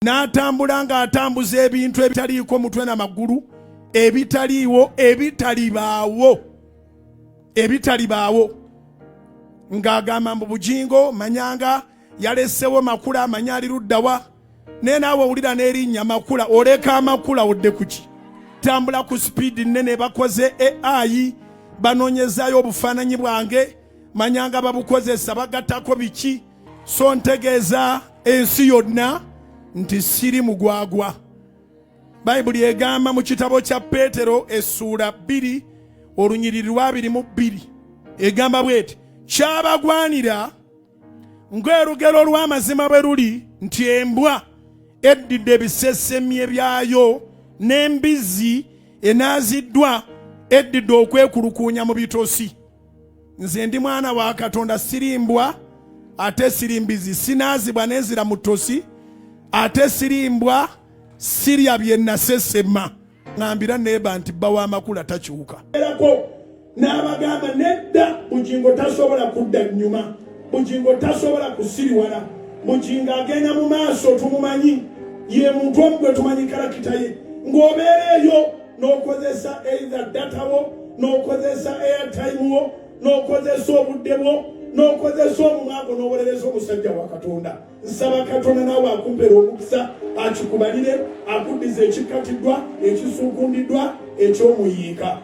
N'atambula ng'atambuza ebintu ebitaliiko mutwe na magulu, ebitaliiwo, ebitalibaawo, ebitalibaawo, ng'agamba mbu Bujingo manyanga yalesewo Makula, manya ali luddawa. Naye naawe owulira n'erinnya Makula, oleka amakula odde kuki? Tambula ku sipiidi nnene, bakoze AI, banoonyezaayo obufaananyi bwange, manyanga babukozesa, bagattako biki. So ntegeeza ensi yonna nti siri mugwagwa. Bayibuli egamba mu kitabo kya Peetero essuula 2 olunyiriri lwa 22, egamba bweti: "Kyabagwanira ng'erugero lw'amazima bwe luli nti embwa eddidde ebisesemye byayo, n'embizzi enaaziddwa eddidde okwekulukuunya mu bitosi." Nze ndi mwana wa Katonda, siri mbwa ate siri mbizi. Sinaazibwa nenzira mu ttosi, ate siri mbwa, sirya bye nasesema. Ŋambira neeba nti bba w'amakula takyuka. Erako n'abagamba nedda, Bugingo tasobola kudda nnyuma, Bugingo tasobola kusiriwala, Bugingo agenda mu maaso. Tumumanyi, ye muntu omu gwe tumanyi character ye. Ng'obeera eyo n'okozesa either data wo, n'okozesa airtime wo, n'okozesa obudde bwo, n'okozesa omumwa gwo, n'owolereza omusajja wa Katonda. Nsaba Katonda naawe akumpera omukisa, akikubalire, akuddiza ekikkatiddwa, ekisuukundiddwa, ekyomuyiika.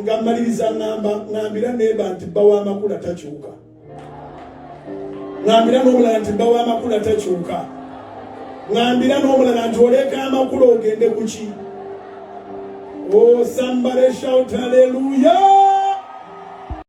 Nga mmaliriza ŋŋamba, ŋŋambira neeba nti bba w'amakula takyuka. Ŋŋambira n'omulala nti bba w'amakula takyuka. Ŋŋambira n'omulala nti oleka amakula ogende ku ki? Oh, somebody shout hallelujah!